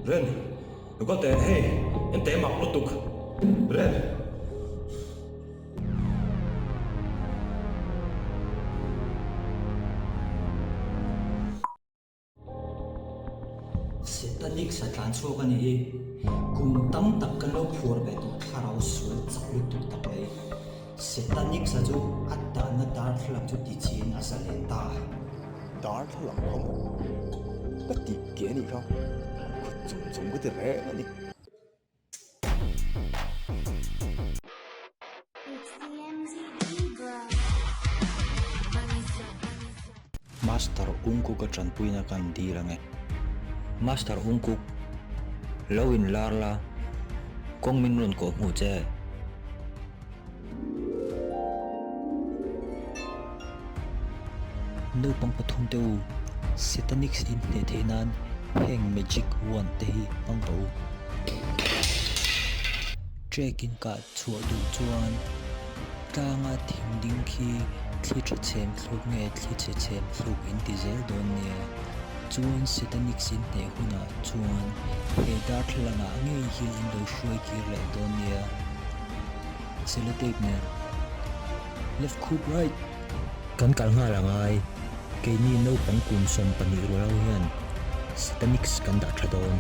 Ren, lo kal teh, hei, en teh mak lutuk. Ren! Setanics a tlan chhuak a nih hi. Kum tam tak kan lo phuar ve tawh thlarau sual chak lutuk tak mai. Setanics a chu a dahna darthlalang chu tichhiin a zalen ta. Darthlalang kha maw? Ka tih ke a nih kha. Kut chum chum ka ti reng a ni. Master Ungkuk a tanpuina kan dil ang e. Master Ungkuk, lo in lar la, kawng min rawn kawh hmuh che. Naupang pathum te u, Satanics in hneh theih nan heng magic wand te hi hmang rawh u. Trek in kah chhuah duh chuan tlanga thing ding khi thli tha chhem thluk nge thli chhe chhem thluk in ti zel dawn nia. Chuan Satanics in hneh hunah chuan he darthlalang ah ngei hian in lo hruai kir leh dawn nia. Sellotape nen Left khup right! Kan kal nghal a ngai. Keini naupang kum 12 rual ho hian Satanics kan dah tha dawn.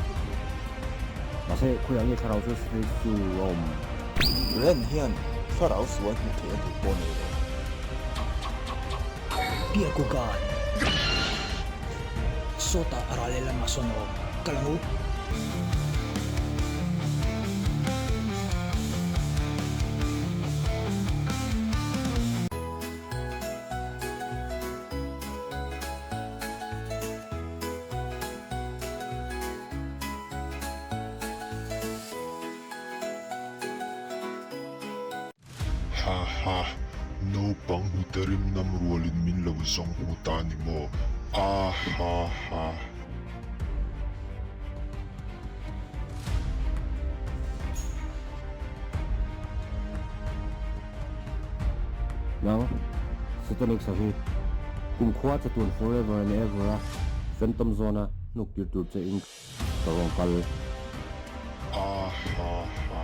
Mahse, khawiah nge thlarau sual Satanics chu a awm? Ren hian thlarau sual hmuh theih a duh pawh nei lo. Byakugan! Sawtah a ral lehlamah sawn a awm. Kal ang u! Ha ha, naupang hnute rim nam rualin min lo zawng hmu ta ni maw? A ha ha. Nang, Satanic sa hi, kumkhua chatuan forever and ever a Phantom Zone a hnuk tir tur che in ka rawn kal. Ha ha ha.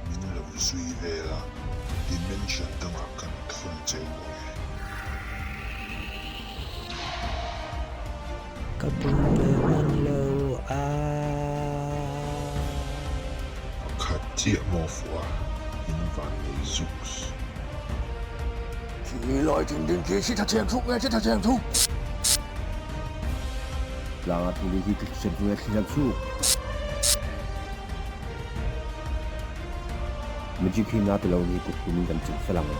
Min lo zui vel a, dimension dangah kan thawn che u ang e. Ka pum ve hman lo a. Pakhat chiah maw fuh a, in van nei zuks. Khi lai thing ding khi thli tha thiam thuk nge thli tha thiam thuk. Tlanga thing ding khi thli thiam thuk nge thli thiam thuk. Magic hi na ti lo ni kut tumin kan ching fel ang.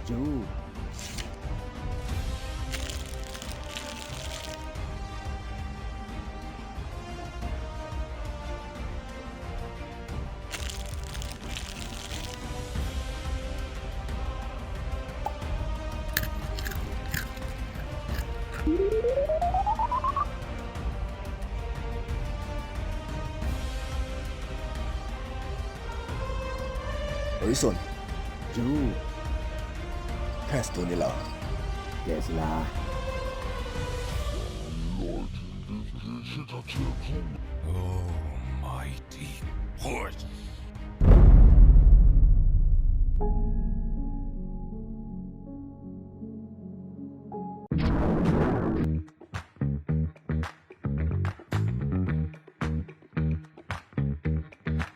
Joe. Harrison. Jeru. Test dawn ila. Test la. Oh mighty puss!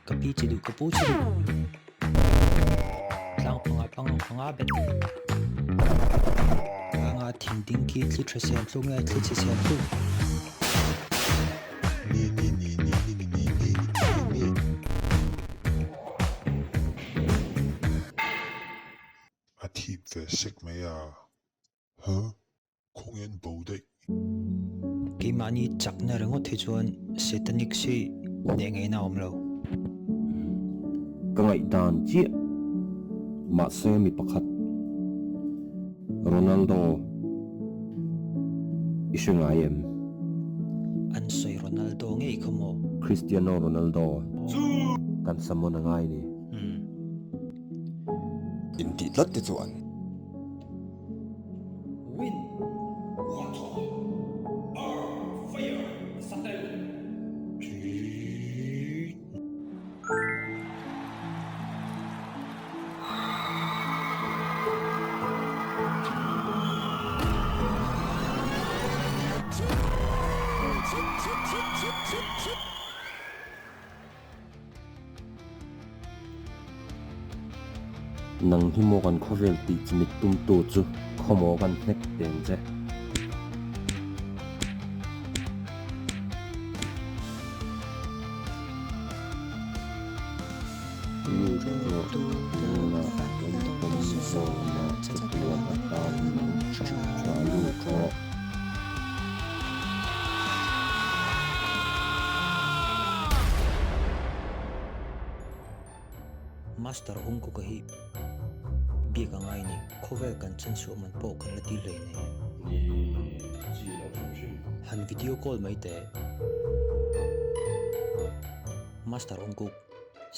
Ka pi chi duh ka pu chi duh. Tlang panga panga panga bet. Tlanga thing ding khi thli tha siam thluk nge thli chhe siam thluk. Ni ni ni ni ni ni ni ni ni ni. A thip ve sek mai a. Huh? Khawnge an bo daih? Keimahni chakna ringawt hi chuan Satanic hi hneh ngaihna a awm lo. Ka ngaihdan chiah. Mahse mi pakhat Ronaldo i hre ngai em? An sawi Ronaldo ngei kha maw? Cristiano Ronaldo kan summon a ngai ni. Intih tlat te chuan. Wind, water, earth, fire, satel. Nang hi maw kan khawvel tih chimit tumtu chu khawmaw kan hnek teng che. Lut rawh tuna kan pawm zawna chatuan atan nung tha tha lut rawh. Master Hungkuka hi biak a ngai ni, khawvel kan chan chhuah man pawh kan la ti hlei nei. Ni chi lo hrim hrim. Han video call mai teh. Master Hungkuk,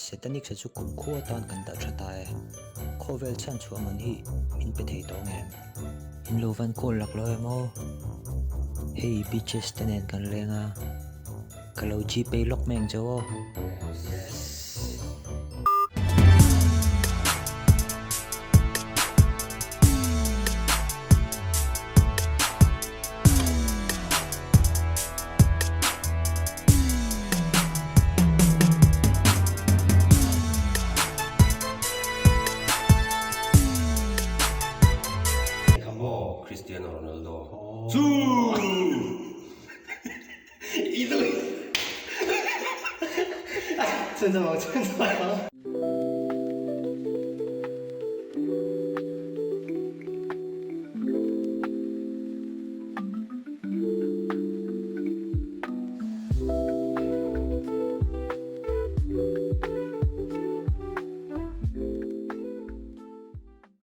Satanic sa chu kum khua atan kan dah tha ta e. Khawvel chhan chhuah man hi min pe thei tawh ngem? In lo van call lak lo em aw? Hei bitches te nen kan leng a, ka lo gpay lawk mai ang che aw. Kha maw Cristiano Ronaldo Chu! I duh. Chhunzawm ang chhunzawm ang.